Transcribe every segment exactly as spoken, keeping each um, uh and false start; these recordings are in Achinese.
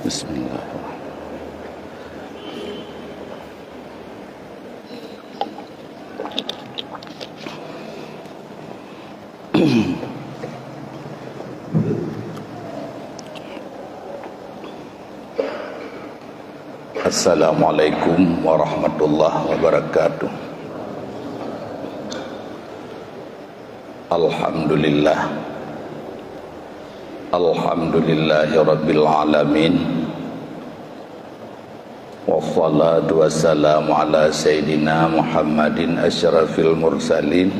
Bismillahirrahmanirrahim. Assalamualaikum warahmatullahi wabarakatuh. Alhamdulillah. Alhamdulillahirabbil alamin. Wassalatu wassalamu ala sayyidina Muhammadin asyrafil mursalin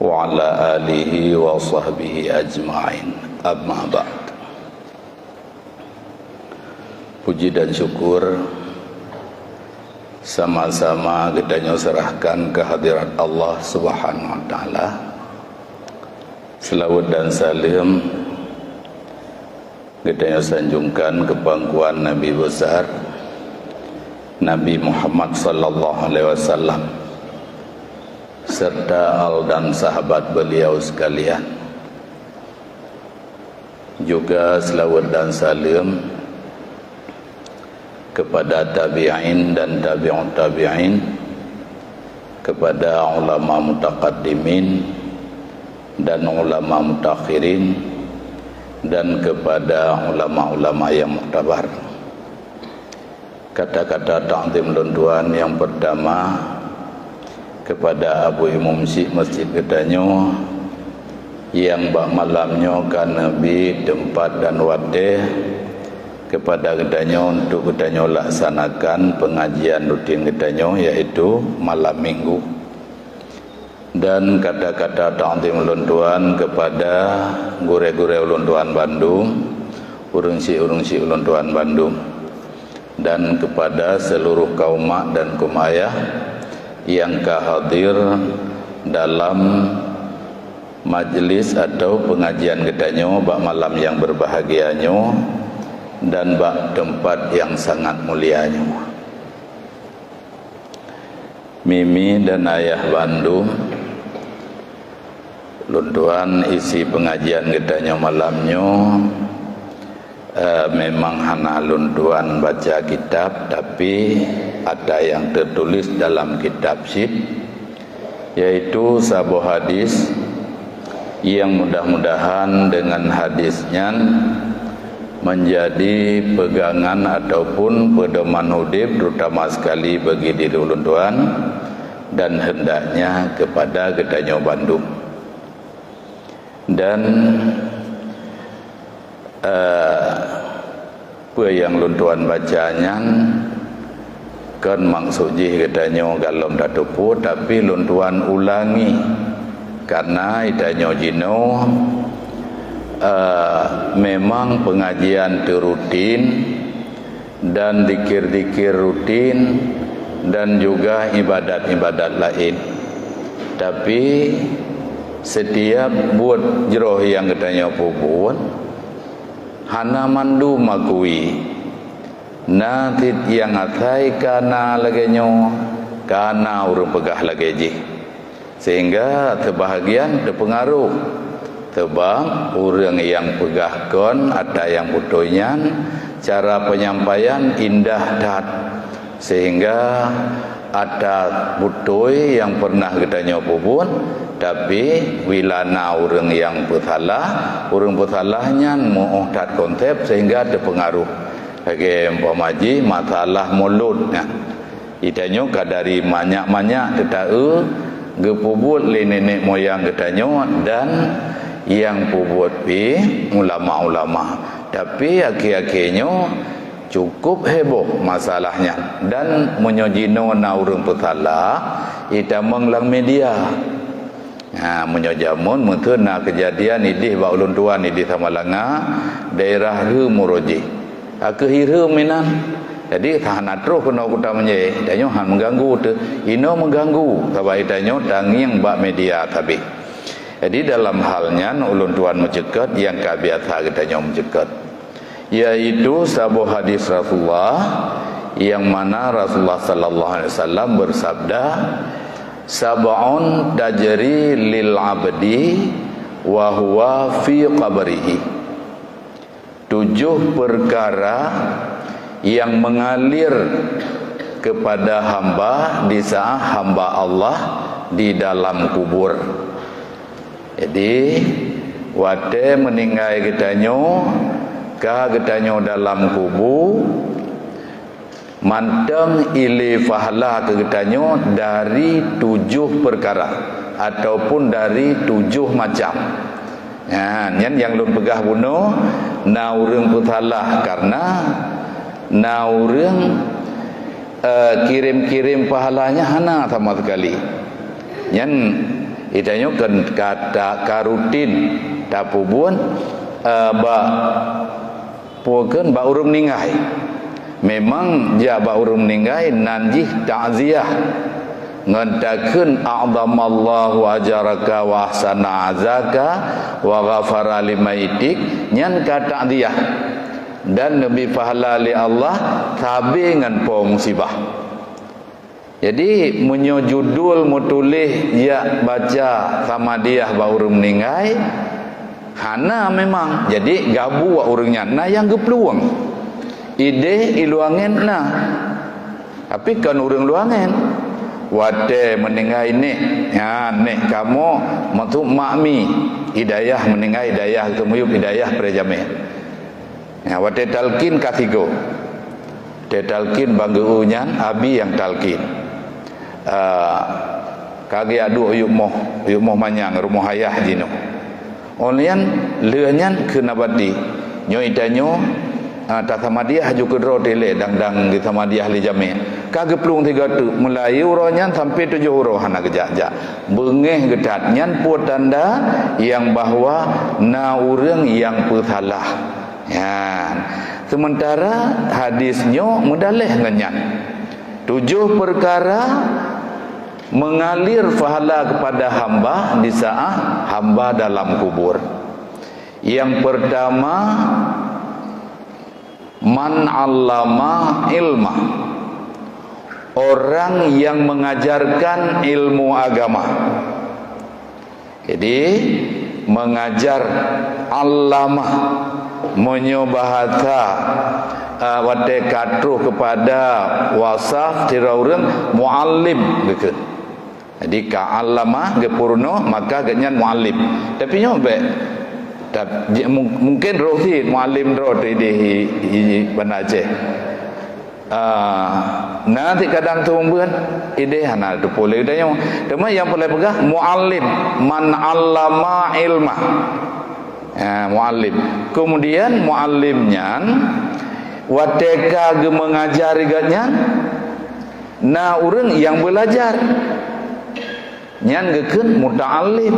wa ala alihi wa sahbihi ajma'in. Amma ba'd. Puji dan syukur sama-sama geutanyoe serahkan keu hadirat Allah Subhanahu wa Taala. Seulaweuet dan saleuem geutanyoe sanjungkan keu pangkuan Nabi Besar, Nabi Muhammad sallallahu alaihi wasallam, serta al dan sahabat beliau sekalian. Juga seulaweuet dan saleuem kepada tabi'in dan tabi'ut tabi'in, kepada ulama mutaqaddimin dan ulama mutaakhirin, dan kepada ulama-ulama yang muktabar. Kata-kata takzim lôn tuan nyang peurtama kepada Abu Imum Syik Masjid geutanyoe, nyang bak malam nyoe ka neubri teumpat dan watée kepada geutanyoe untuk geutanyoe laksanakan pengajian rutin geutanyoe, yaitu malam Minggu. Dan kata-kata takzim ulôn tuan kepada gurée-gurée ulôn tuan bandum, ureuëng syik-ureuëng syik ulôn tuan bandum, dan kepada seluruh kaum mak dan kaum ayah nyang ka hadir dalam majlis atau pengajian geutanyoe bak malam nyang berbahagia nyoe dan bak teumpat nyang sangat mulia nyoe. Mimi dan ayah bandum, lôn tuan isi pengajian geutanyoe malam nyoe, eh, memang hana lôn tuan baca kitab, tapi ada yang tertulis dalam kitab cit, yaitu saboh hadis nyang mudah-mudahan dengan hadis nyan menjadi pegangan ataupun pedoman udeb, terutama sekali bagi diri ulôn tuan dan hendaknya kepada geutanyoe bandum. Dan, eh, peue nyang lôn tuan baca nyan kon maksud jih geutanyoe galom tateupeue, tapi lôn tuan ulangi, karena geutanyoe jinoe, eh, memang pengajian teurutin dan zikir-zikir rutin dan juga ibadat-ibadat laén. Tapi, setiap buet jroh nyang geutanyoe peubuet, hana mandum akui. Na cit nyang asai ka na lagée nyoe, ka na ureuëng peugah lagée jih. Sehingga seubahagian teupeungaruh, teubang ureuëng nyang peugah kon atra nyang beutôi nyan, cara penyampaian indah that, sehingga atra beutôi nyang pernah geutanyoe peubuet, tapi bila na ureuëng nyang peusalah, ureuëng peusalah nyan meuoh that konsep sehingga teupeungaruh. Lagée umpama jih masalah mulod nyan. Geutanyoe ka dari manyak-manyak teutaeu geupeubuet lé nenek moyang geutanyoe dan nyang peubuet pih ulama-ulama. Tapi akhé-akhé nyoe cukup heboh masalah nyan. Dan meunyoe jinoe na ureuëng peusalah, itamong lam media. Ha, meunyoe jameun meuteun na keujadian ideh bak ulôn tuan ideh Samalanga, daerah Rheu Muroji. Akeuh i Rheu meunan. Jadi, hana troh keunoe kuta meunyoe, tanyoe han meuganggu teuh. Inoe meuganggu, sabab tanyoe tangieng bak media sabe. Jadi, dalam hal nyan ulôn tuan meuceukeut nyang ka biasa geutanyoe meuceukeut. Yaitu saboh hadis Rasulullah, nyang mana Rasulullah sallallahu alaihi wasallam bersabda, "Sab'un tajri lil abdi wa huwa fi qabrihi." Tujuh Tujuh perkara yang mengalir kepada hamba di saat hamba Allah di dalam kubur. Jadi, watée meuninggai geutanyoe, ka geutanyoe dalam kubu, mantong ilée pahala keu geutanyoe dari tujoh peukara ataupun dari tujoh macam. Nyan, nyan nyang lôn peugah bunoe, na ureuëng peusalah kareuna na ureuëng, eh, kirém-kirém pahala nyan hana sama sekali. Nyan geutanyoe kan ka ta-, ka rutin tapeubuet, eh, bak Peue kheun bak ureuëng meuninggai. Memang jak bak ureuëng meuninggai nan jih takziah. Ngon takheun, "A'zamallahu ajaraka wa ahsana azaka wa ghafara limayitik," nyan ka takziah. Dan neubi pahala lé Allah sabe ngon po musibah. Jadi, meunyoe judul meutuléh jak baca samadiah bak ureuëng meuninggai, hana memang. Jadi, gabu bak ureuëng nyan na nyang geuplueng. Idéh i luwa angén na. Tapi kon ureuëng luwa angén. Watée meuninggai nék, nyan nék kamoe meutuek makmi, i dayah meuninggai, i dayah geumiyueb, i dayah Pré Jamé. Ya, watée talkin ka sigoe. Watée talkin bak geu-ueh nyan, abi nyang talkin. Ah, ka geujak duek u yup moh, u yup moh manyang, rumoh ayah jinoe. Óh lheueh nyan, lheueh nyan kheun nabati. Nyoe geutanyoe, ah, tasamadiah ju keudroe teuh lé dang-dang geusamadiah lé jamé. Ka geuplueng sigoe teuk, mulai uroe nyan sampai tujoh uroe hana geujak-jak. Beungéh geuthat, nyan peue tanda nyang bahwa na ureuëng nyang peusalah. Nyan. Sementara hadis nyoe meudaleh ngon nyan. Tujoh peukara mengalir pahala kepada hamba di saat hamba dalam kubur. Yang pertama, man allama ilma. Orang yang mengajarkan ilmu agama. Jadi, mengajar, allamah, meunyoe bahasa, ah, watée ka troh keupada wasaf sidroe ureuëng, muallim geukheun. Jadi, ka allamah geupeurunoe, maka geuhnyan muallim. Tapi nyoe bék, ta-, ji-, mung-, mungken roh cit muallim droe teuh idéh i, i, i Banda Aceh. Ah, na cit kadang teumeubeuet, idéh hana teupeu lé geutanyoe. Teuma nyang peureulée peugah, muallim, man allama ilma. Ah, muallim. Kemudian muallim nyan, watée ka geumeungajar geuhnyan, na ureuëng nyang beulajar. Nyan geukheun muta'allim.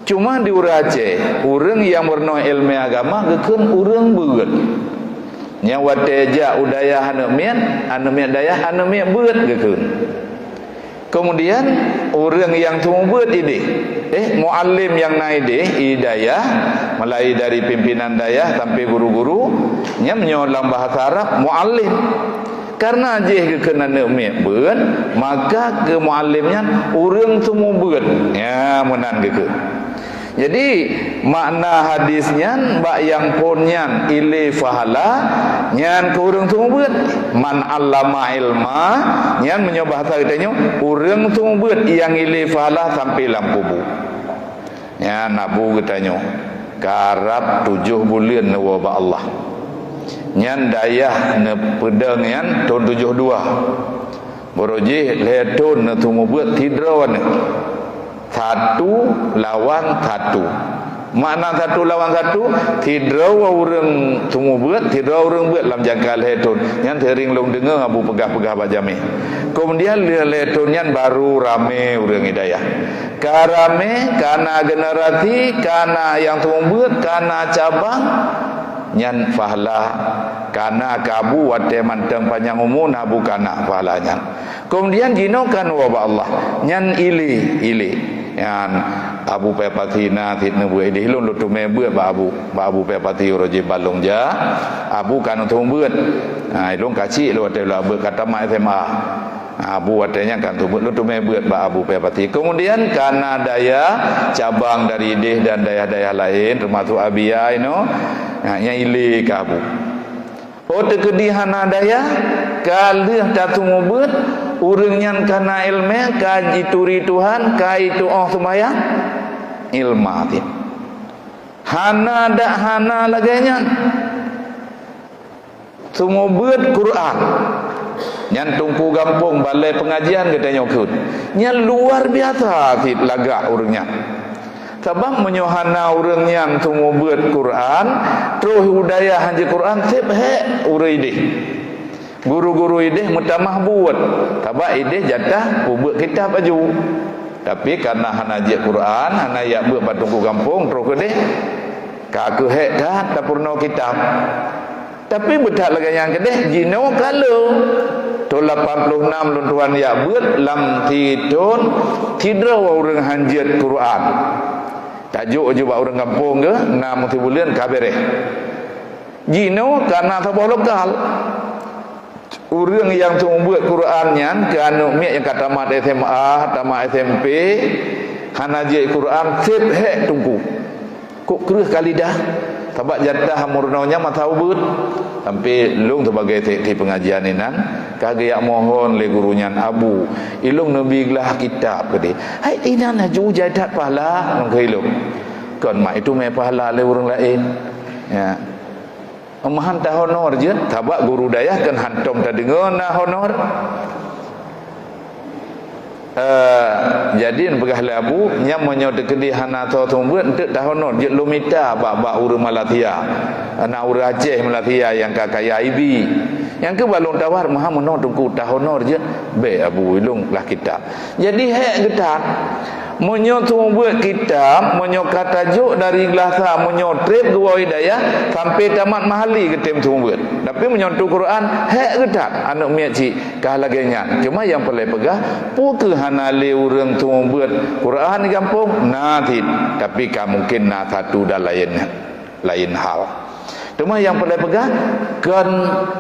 Cuma di ureuëng Aceh, ureuëng nyang meurunoe iéleumé agama geukheun ureuëng beuet. Nyang watée jak u dayah aneuëk miet, aneuëk miet dayah, aneuëk miet beuet geukheun. Kemudian, ureuëng nyang seumeubeuet idéh, eh, muallim nyang na idéh, i dayah, mulai dari pimpinan dayah sampai guru-guru, nyan meunyoe lam bahasa Arab, muallim. Kareuna jih geukheun aneuëk miet beuet, maka keu muallim nyan ureuëng seumeubeuet. Ya, meunan geukheun. Jadi, makna hadis nyan bak nyang phon nyan ilée pahala, nyan keu ureuëng seumeubeuet. Man allama ilma, nyan meunyoe bahasa geutanyoe, ureuëng seumeubeuet nyang ilée pahala sampai lam kubu. Nyan abu geutanyoe, karab tujoh buleuen neuwoe bak Allah. Nyan dayah neupeudong nyan thon tujoh dua. Barô jih lhée thon neuseumeubeuet sidroe aneuëk. Satu lawan satu. Makna satu lawan satu, sidroe ureuëng seumeubeuet, sidroe ureuëng beuet lam jangka lhée thon. Nyan seuring lôn deungoe abu peugah-peugah bak jamé. Keumudian lhée thon nyan barô ramé ureuëng i dayah. Ka ramé, ka na generasi, ka na nyang seumeubeuet, ka na cabang, nyan pahala. Ka na keu abu watée mantong panyang umu, na abu ka na pahala nyan. Keumudian jinoe kan woe bak Allah, nyan ilée, ilée. Nyan Abu Paya Pasi na cit neubeuet idéh lôn, lôn teumé beuet bak abu, bak Abu Paya Pasi uroe jih ban lôn jak, abu ka neuseumeubeuet. Ha, lôn ka cik lôn watée lôn beuet ka tamat S M A. Abu watée nyan ka neuseumeubeuet, lôn teumé beuet bak Abu Paya Pasi. Keumudian ka na dayah cabang dari idéh dan dayah-dayah laén, teumasok Abia inoe. Ha, nyang ilée ka bu. Oh, teukeudi hana daya, ka lheueh taseumeubeuet, ureuëng nyan ka na iéleumé, ka jituri Tuhan, ka jituoh seumayang, iéleumé cit. Hana dak hana lagée nyan. Seumeubeuet Quran. Nyan teungku gampông balai peungajian geutanyoe kheun. Nyan luar biasa cit lagak ureuëng nyan. Sabab meunyoe hana ureuëng nyan seumeubeuet Quran, troh u dayah hanjeuet Quran, seb hék ureuëng ideh. Guru-guru ideh meutamah buet, sabab ideh jatah peubeuet kitab aju. Tapi kareuna hana jeuet Quran, hana jak beuet bak teungku gampông, troh keudeh, ka keuh hék that tapeurunoe kitab. Tapi beuthat lagée nyan keudeh, jinoe ka le. Thon lapan ploh nam lôn tuan jak beuet lam sithon sidroe ureuëng hanjeuet Quran. Tajok aju bak ureuëng gampông geuh, na meusibuleuen ka beréh. Jinoe ka na saboh lokal. Ureuëng nyang seumeubeuet Quran nyan keu aneuëk miet nyang ka tamat S M A, tamat S M P, hana jeuet Quran, seb hék teungku. Kok kreueh ka lidah? Sabab jatah meurunoe nyan masa ubeut. Sampai lôn sebagai seksi pengajian inan, ka geujak mohon lé guru nyan, "Abu, ilôn neubi glah kitab keudeh." "Hai inan laju jai that pahala," ngon keu ilôn. "Kon mak, itu mé pahala lé ureuëng laén." Ya. Meuhan tahonor jeuet, sabab guru dayah kan hantom tadeungoe na honor. Eh, jadi peugah lé Abu, nyan meunyoe teukeudi hana soe seumeubeuet, enteuk tahonor jeuet lôn mita bak, bak ureuëng Malaysia. Na ureuëng Aceh Malaysia nyang ka kaya ibi. Nyang keu balong tawar, meuhan meunoe teungku tahonor jeuet, bék Abu ilôn lah kitab. Jadi hék geutan. Meunyoe seumeubeuet kitab, meunyoe ka tajok dari glasa, meunyoe treb geuwoe dayah, sampai tamat mahali geutem seumeubeuet. Tapi meunyoe tu Quran, hék geutan aneuëk miet cit ka lagée nyan. Cuma nyang peureulée peugah, peu kheueh hana lé ureuëng seumeubeuet Quran di gampông? Na cit, tapi ka mungkin na satu dan lain nyan. Lain hal. Teuma nyang peureulée peugah, kon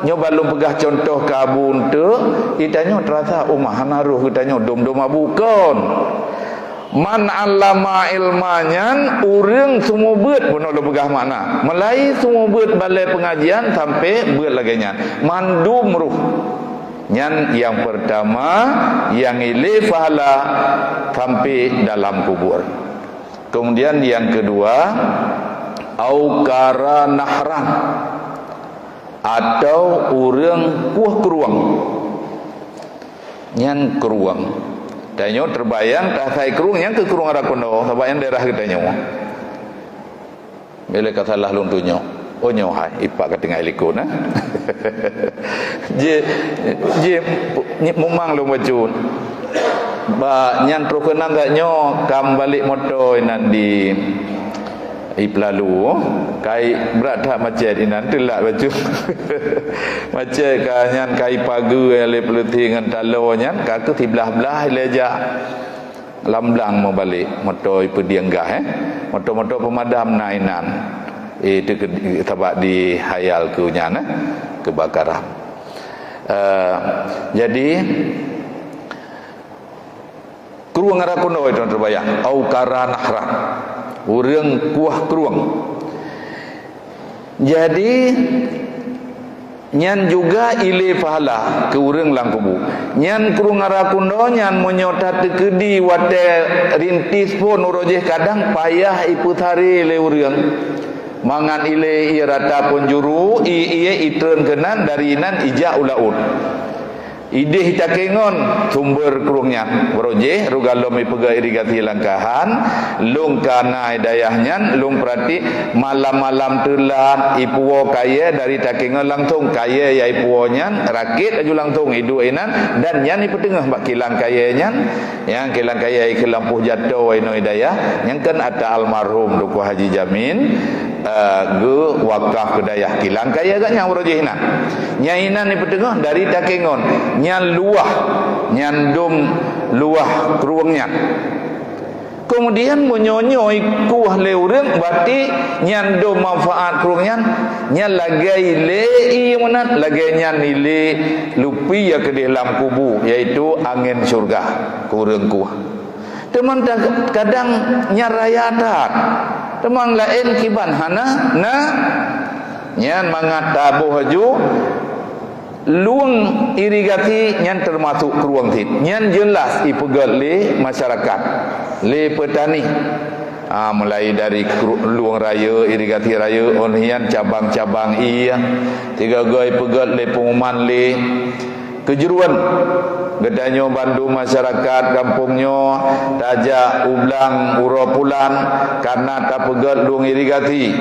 nyoe balong peugah contoh keu Abu enteuk, geutanyoe teurasa, "Oh, meuhan na roh geutanyoe dom-dom Abu." Kon. Man 'allama ilma nyan ureuëng seumeubeuet, bunoe lôn peugah makna. Mulai seumeubeuet balai peungajian sampai beuet lagée nyan. Mandum roh. Nyan nyang peurtama, nyang ilée pahala sampai dalam kubur. Kemudian yang kedua, au qara nahran, atau ureuëng kueh krueng. Nyan krueng. Tanyoe teubayang tasai krueng nyang keu krueng Rakundo, sabab nyang daerah geutanyoe. Bila ka salah lôn tunyok. Oh, nyoe hai, ipak ka tinggai likot, eh? Ji, ji, mumang lôn bacut. Ba, nyan troh keunan dak nyoe, kam balek moto inan di, i Peulalu. Kai brat that macet inan, teulat bacut. Macet ka nyan kai pageue lé peuleuti ngon taloe nyan, ka keu siblah-blah ilée jak. Lam blang meubalek, moto ipeudieng gah, eh. Moto-moto peumadam na inan. Eh, itu ke, sabab di hayal keu nyan, eh, kebakaran. Eh, jadi, krueng Rakundo itu teubayang, au qara nahran. Ureuëng kueh krueng. Jadi, nyan juga ilée pahala keu ureuëng lam kubu. Nyan krueng Rakundo nyan meunyoe tateukeudi watée rintis phon uroe jih kadang payah ipeusaré lé ureuëng. Mangat ilée ié rata phon juru, i-, ié itreun keunan dari nan ijak u laôt. Ideh Takengon sumber krueng nyan. Baroe jih, rot gohlom ipeugah irigasi Langkahan, lôn ka na i dayah nyan, lôn peurati malam-malam teulat ipuwoe kayée dari Takengon langsong. Kayée nyang ipuwoe nyan rakét laju langsong iduek inan, dan nyan ipeuteungoh bak kilang kayée nyan. Nyang kilang kayée keu lampôh jato inoe i dayah, nyang kan ata almarhum Teungku Haji Jamin, eh, geuwakaf keu dayah. Kilang kayée geuh nyan baroe jih inan. Nyan inan ipeuteungoh dari Takengon. Nyan luwah, nyan dum luwah krueng nyan. Keumudian meunyoe nyoe ikueh lé ureuëng, berarti nyan dum manfaat krueng nyan, nyan lagée ilée ié meunan, lagée nyan ilée lupi nyang keudeh lam kubu, yaitu angén syeuruga, keu ureuëng kueh. Teuma ta-, kadang nyan raya that. Teuma laén kiban hana na Nyan mangat taboh laju, lueng irigasi nyan teumasok krueng cit. Nyan jeulaih ipeugét lé masyarakat, lé peutani. Ha, mulai dari kru-, lueng rayeuk, irigasi rayeuk, 'oh lheueh nyan cabang-cabang ié, sigoe-goe ipeugét lé pengumuman lé keujeuruan. Geutanyoe bandum masyarakat gampông nyoe tajak u blang uroe pulan kareuna tapeugét lueng irigasi.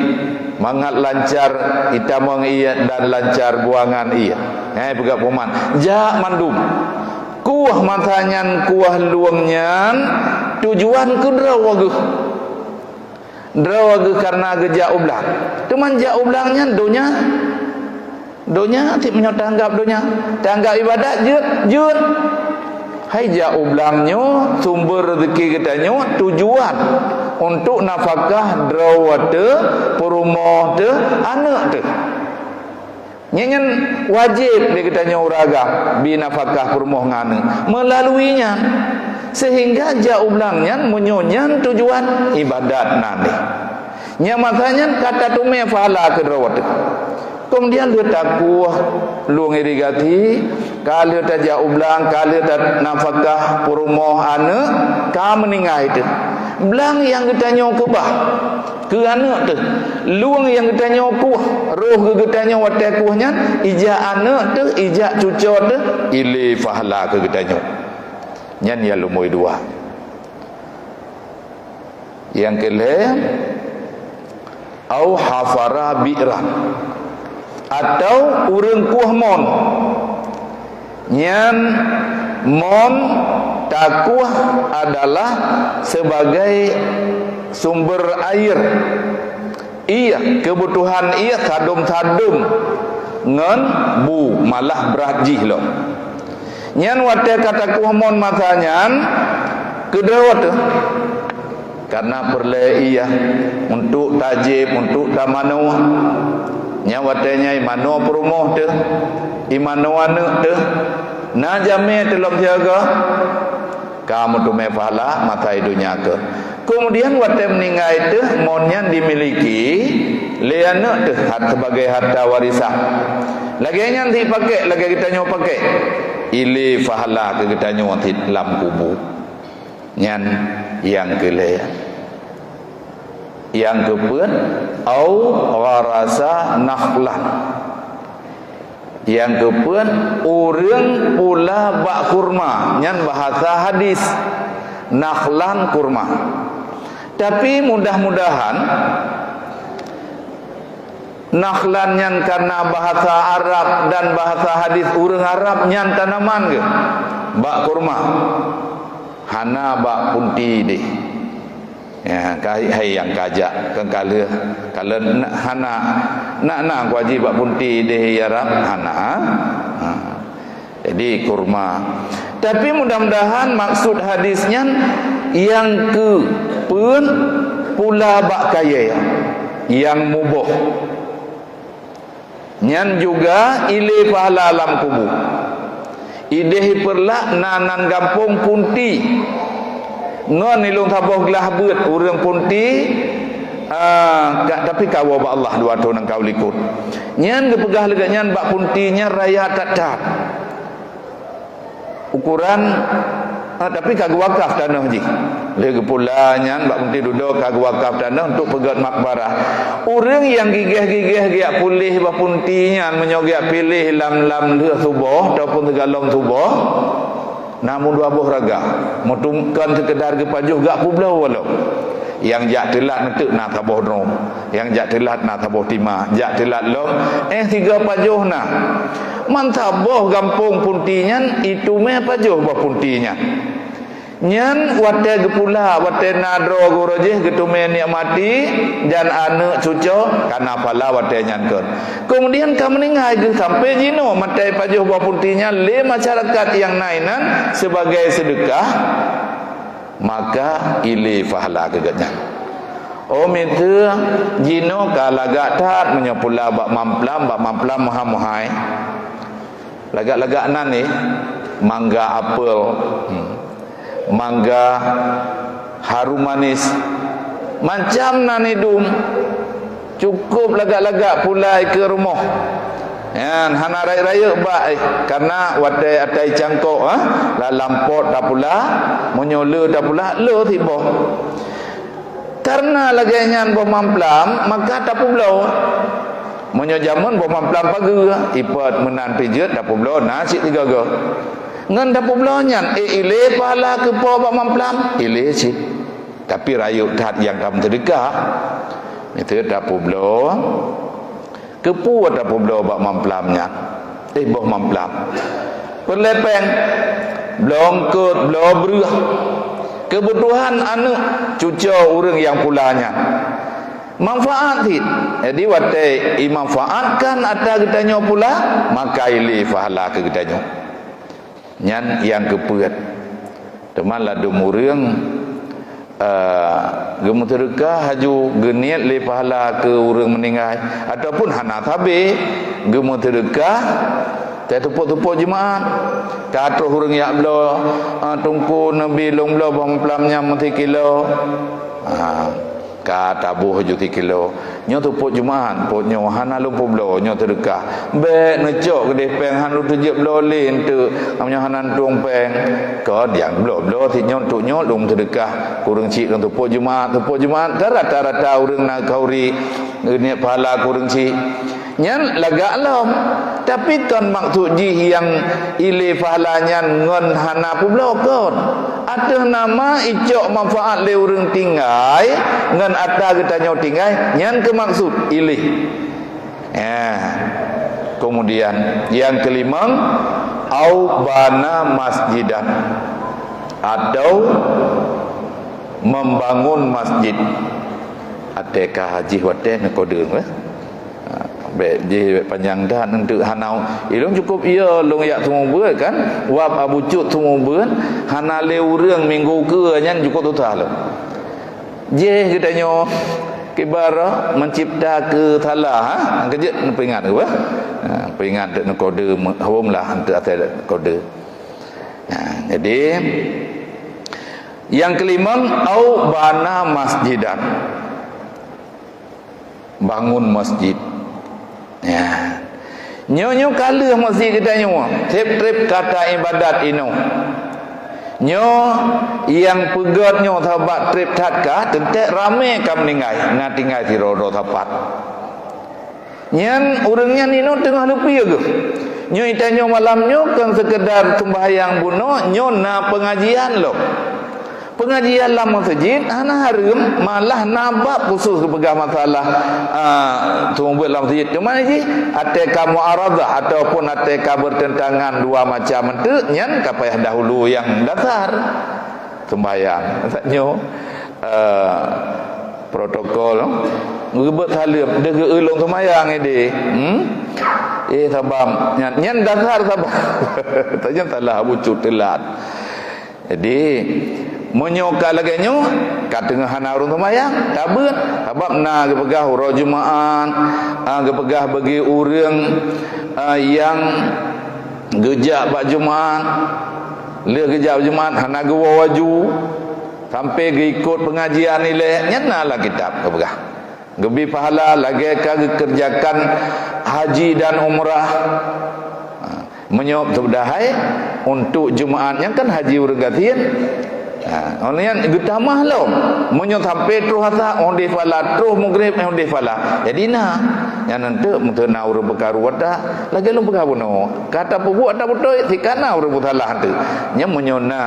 Mangat lancar itamong ié dan lancar buangan ié. Hai peugah pengumuman, jak mandum. Kueh masa nyan, kueh lueng nyan tujuan keu droe geuh. Droe geuh kareuna geujak u blang. Teuma jak u blang nyan donya. Donya, cit meunyoe tanggab donya. Tanggab ibadat, jeuet, jeuet. Hai jak u blang nyoe, sumber rezeki geutanyoe tujuan untuk nafakah droe teuh, peurumoh teuh, aneuk teuh. Nyan, nyan wajéb lé geutanyoe ureueng agam bi nafakah peurumoh ngon aneuk. Meulalui nyan, sehingga jak u blang nyan, meunyoe nyan tujuan ibadat nan deh. Nyang masa nyan ka tateumé pahala keu droe teuh. Keumudian lheueh takueh lueng irigasi, ka lheueh tajak u blang, ka lheueh tanafakah peurumoh aneuk, ka meuninggai teuh. Blang nyang geutanyoe keubah keu aneuk teuh, lueng nyang geutanyoe kueh, roh geu-, geutanyoe watée kueh nyan, ijak aneuk teuh, ijak cucoe teuh, ilée pahala keu geutanyoe. Nyan nyang lumboi dua. Nyang keulhée, au hafara bi'ran, atau ureuëng kueh mon. Nyan mon takueh adalah sebagai sumber air. Ié, keubutuhan ié sadum-sadum ngon bu, malah brat jih lom. Nyan watée ka takueh mon masa nyan, keudroe teuh. Kareuna peureulée ié untuk tajéb, untuk tamanoe. Nyan watée nyan imanoe peurumoh teuh, imanoe aneuk teuh. Na jamé teuh lom siaga. Ka meuteumé pahala masa i donya keuh. Keumudian watée meuninggai teuh mon nyan dimiliki lé aneuk teuh hat-, sebagai harta warisan. Lagée nyan cit pakék, lagée geutanyoe pakék. Ilée pahala keu geutanyoe cit lam kubu. Nyan nyang keulhée. Nyang keupeuet, au gharasa nakhlan. Nyang keupeuet, ureuëng pula bak kurma, nyan bahasa hadis, nakhlan kurma. Tapi mudah-mudahan nakhlan nyan kareuna bahasa Arab dan bahasa hadis ureuëng Arab nyan tanaman geuh bak kurma, hana bak punti deh. Ya, ka-, hai nyang kajak, kan ka lheueh, ka lheueh na-, hana, na, na kuaji bak punti deh ya Rab, hana. Ha. Jadi kurma. Tapi mudah-mudahan maksud hadis nyan nyang keupeuet pula bak kayée nyang muboh. Nyan juga ilée pahala lam kubu. Ideh ipeurlak na nan gampông punti. Ngon ilôn saboh glah beuet ureuëng punti, ah, ka, tapi kawoe bak Allah dua thôn nyang ka u likot. Nyan geupeugah lagée nyan bak punti nyan raya that-that. Ukuran, ah, tapi ka geuwakaf tanoh jih. Lheueh geupula nyan bak punti dudoe ka geuwakaf tanoh untuk peugét makbarah. Ureuëng nyang gigéh-gigéh geujak puléh bak punti nyan meunyoe geujak piléh lam, lam lheueh suboh ataupun sigohlom suboh, na meudua boh raga. Meutum-, kon seukeudar geupajoh geujak peubloe lom. Nyang jak teulat neuteuk na saboh droe. Nyang jak teulat na saboh tima, jak teulat lom, eh, sigoe pajoh na. Meusaboh gampông punti nyan, iteumé pajoh bak punti nyan. Nyan watée geupula, watée na droe geuh uroe jih geuteumé nikmati, dan aneuk cucoe kana phala watée nyan kon. Keumudian ka meuninggai geuh sampoe jinoe meutai pajoh bak punti nyan lé masyarakat nyang na inan sibagai seudeukah. Maka ilée pahala keu geuhnyan. Oh, miseue jinoe ka lagak that meunyoe pula bak mamplam, bak mamplam meuhai-meuhai. Lagak-lagak nan nyoe, mangga apel, hmm, mangga harum manis, macam nan idum. Cukup lagak-lagak pula i keu rumoh. Nyan hana rayeuk-rayeuk bak, eh, karena watèe atai cangkok, ha, lam pot tapula, meunyoe le tapula, le siboh. Karena lagèe nyan boh mamplam, maka tapeubloe. Meunyoe jameun boh mamplam pageue, ipot meunan pijeut tapeubloe na cit tiga goe. Ngon tapeubloe nyan, eh, ilèe pahala keu po bak mamplam, ilèe cit. Tapi rayeuk that nyang ka meuseudeukah. Miseue tapeubloe, keupeue tapeubloe bak mamplam nyan? Eh, boh mamplam. Peureulèe pèng, bloe eungkôt, bloe breueh. Keubutuhan aneuk cucoe ureueng nyang pula nyan. Manfaat cit. Jadi, watèe imanfaatkan atra geutanyoe pula, maka ilèe pahala keu geutanyoe. Nyan nyang keupeuet. Teuma ladôm ureueng, eh, geumeuseudeukah laju geuniet lé pahala keu ureueng meuninggai, ataupun hana sabé geumeuseudeukah, teutumpôk-tumpôk jeumaat. Ka troh ureueng jak bloe, eh, "Teungku, neubi lôn bloe boh mamplam nyan meusikilo." Ha. Ka taboh ju sikilo. Nyoe teupôt Jumat, pôt nyoe hana lôn peubloe, nyoe seudeukah. Bèk neucok keudeh pèng han lôn teujeuet bloe lé eunteuk, meunyoe hana tueng pèng. Kon nyang bloe-bloe sit nyoe, eunteuk nyoe lôn seudeukah. Kureueng chik lôn teupôt Jumat, teupôt Jumat, kan rata-rata ureueng na khauri geuneuk pahala kureueng chik. Nyan lagak lom. Tapi kon maksud jih nyang ilé pahala nyan ngon hana peubloe, kon. Ateueh nama icok manfaat lé ureueng tinggai ngon atra geutanyoe tinggai, nyan keuh maksud ilé. Ya. Kemudian, nyang keulimong, au bana masjidan, atau membangun masjid. Ateueh ka jih watèe neukodeueng, eh. Ha, bèk jih bèk panyang that eunteuk hana. Ilôn cukôp iya lôn jak seumeubeuet kan. Wab Abu Cut seumeubeuet, hana lé ureueng minggu keue nyan cukôp susah lom. Jih geutanyoe kiban mencipta keu salah, ha? Keujeuet neupeuingat geuh, ha? Ha, peuingat dek neukodeueng, hom lah eunteuk asai kode. Ha, jadi, nyang keulimong, au bana masjidan. Bangun masjid. Ya. Nyoe-nyoe ka lheueh masjid geutanyoe, trép-trép ka taibadat inoe. Nyoe nyang peugöt nyoe sabab trép that ka, teuntèe ramé ka meuninggai, na tinggai sidroe-droe sapat. Nyan ureueng nyan inoe teungoh leupie geuh. Nyoe geutanyoe malam nyoe kon seukeudar seumbahyang bunoe, nyoe na peungajian lom. Peungajian lam meuseujid hana hareuem, malah na bab khusos geupeugah masalah, a, seumeubeuet lam meuseujid. Cuma jih, ateueh ka mu'aradah ataupun ateueh ka beurteuntangan dua macam eunteuk, nyan ka payah dahulu nyang dasar. Seumbahyang. Nyoe, a, protokol, geubeuet saleuem, deuh geu-eu lôn seumbahyang idéh. Hmm? Eh, sabab, nyan, nyan dasar sabab. Tanyoe salah Abu Cut teulat. Jadi, meunyoe ka lagèe nyoe, ka teungoh hana ureueng seumbahyang, tabeuet. Sabab na geupeugah uroe Jumat, a, geupeugah bagi ureueng, a, nyang geujak bak Jumat, lheueh geujak bak Jumat hana geuwoe waju, sampai geuikot peungajian ilèe, nyan na lam kitab geupeugah. Geubri pahala lagèe ka geukeureujakan haji dan umrah. Ha, meunyoe seudahai untuk Jumaat nyan kan haji ureueng gasien. Ha, 'oh lheueh nyan geutamah lom. Meunyoe sampai troh Asa, 'oh deh pahala, troh Maghrib, 'oh deh pahala. Jadi na, nyan eunteuk meuteupeue na ureueng peukaru ata, lagèe lôn peugah bunoe. Ka tapeubuet ata beutôi, si ka na ureueng peusalah eunteuk. Nyan meunyoe na,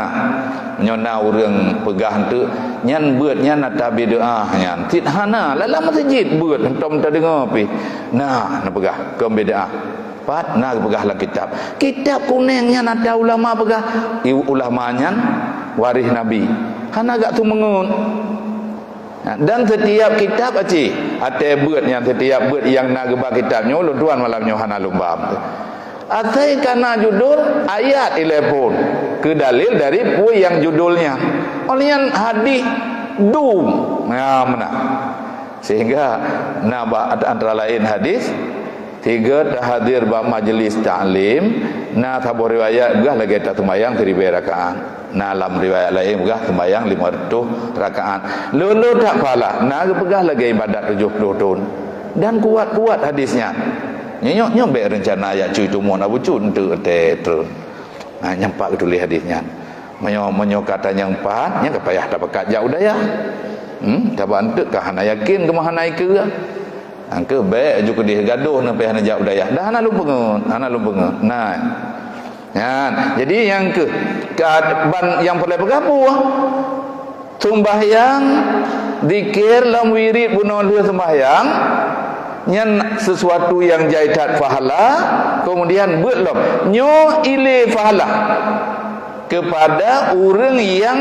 meunyoe na ureueng peugah eunteuk, nyan beuet nyan ata bid'ah nyan. Cit hana, lam meuseujid beuet, hántom tadeungoe pih. Na, neupeugah, kon bid'ah. Pat na geupeugah lam kitab. Kitab kunéng nyan ata ulama peugah, i-, ulama nyan waréh Nabi. Hana gak seumeungeut. Dan setiap kitab aci, ateueh beuet nyan, setiap beuet nyang na geuba kitab nyoe, ulôn tuan malam nyoe hana lôn ba. Asai ka na judul ayat ilèe phôn, keu dalil dari peue nyang judul nyan. 'Oh lheueh nyan hadis dum. Ya, meunan. Sehingga na ba-, antara laén hadis, sigoe tahadir bak majlis taklim, na saboh riwayat peugah lagèe taseumayang siribèe rakaat. Na lam riwayat laén peugah seumayang limong reutôh rakaat. Lôn-lôn that pahala, na geupeugah lagèe ibadat tujoh ploh thôn. Dan kuat-kuat hadis nyan. Nyoe, nyoe, nyoe bèk reuncana jak cui tumon Abu Cut enteuk teuh treun. Ha, nyan pat geutuléh hadis nyan. Meunyoe, meunyoe ka tanyong pat, nyan ka payah tapakat jak u dayah. Hmm, sabab enteuk ka hana yakin, keumah hana ikeue. Angkeu bèk ju keudeh gadoh neuh payah neujak u dayah. Dah hana lôn peungeut, hana lôn peungeut. Nah. Nyan. Jadi nyang keu ka ban nyang peureulèe peugah buah. Seumbahyang, zikir lom wirid bunoe lheueh seumbahyang, nyan sesuatu nyang jai that pahala, kemudian beuet lom. Nyoe ilèe pahala kepada ureueng nyang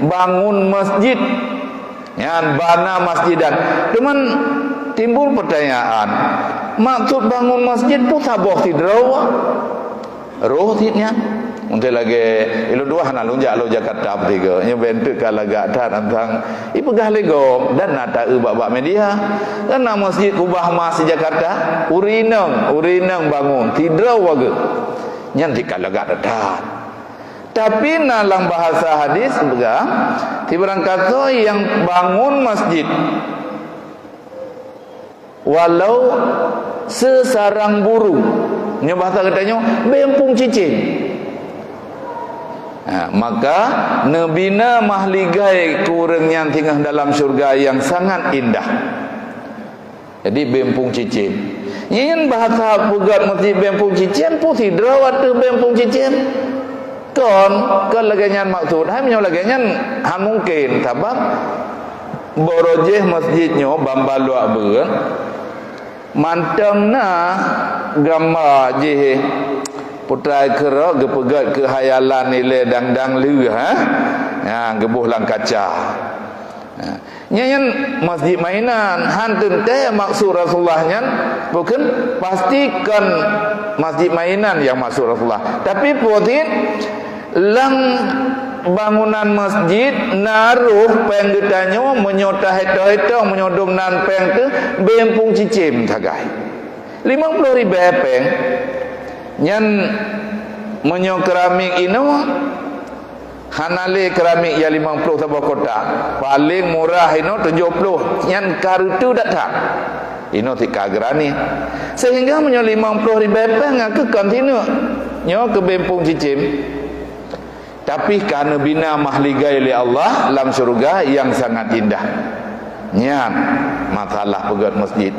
bangun masjid. Nyan bana masjidan. Cuman timbul pertanyaan, maksud bangun masjid peue saboh sidroe? Roh cit nyan. Untuk lagèe ilôn dua hana lôn jak lôn Jakarta peusigoe. Nyoe bèk enteuk ka lagak that tantang ipeugah lé gob dan na taeu bak-bak media. Kan na masjid kubah mas di Jakarta, ureueng inong, ureueng inong bangun, sidroe wareueng. Nyan cit ka lagak that. Tapi na lam bahasa hadis peugah, sibarang kasoe nyang bangun masjid, walau seusarang burung, nyoe bahasa geutanyoe, beumpung cicém. Ha, maka neubina mahligai keu ureueng nyan singoh dalam syeuruga nyang sangat indah. Jadi beumpung cicém. Nyan bahasa peugöt masjid beumpung cicém, peue sidroe ateueh beumpung cicém. Kon, kon lagèe nyan maksud. Hai meunyoe lagèe nyan, han mungken, sabab barojéh masjid nyoe ban baluek beuet, mantong na gamba jih putra keurok geupeugöt keu hayalan ilèe dang-dang lheueh, ha? Nyan geuboh lam kaca. Ha. Nyan, nyan masjid mainan, han teuntèe maksud Rasulullah nyan, bukon pasti kon masjid mainan nyang maksud Rasulullah. Tapi peue cit, lam bangunan masjid na roh pèng geutanyoe, meunyoe tahètoe-hètoe, meunyoe dum nan pèng teuh, beumpung cicém sagai. Limong ploh ribèe pèng. Nyan meunyoe keramik inoe, hana lé keramik nyang limong ploh saboh kotak. Paleng murah inoe tujoh ploh, nyan ka reuteuh that-that. Inoe cit ka geuranih. Sehingga meunyoe limong ploh ribèe pèng, nyan keuh kon sineuk. Nyoe keu beumpung cicém. Tapi ka neubina mahligai lé Allah lam syeuruga nyang sangat indah. Nyan masalah peugöt masjid.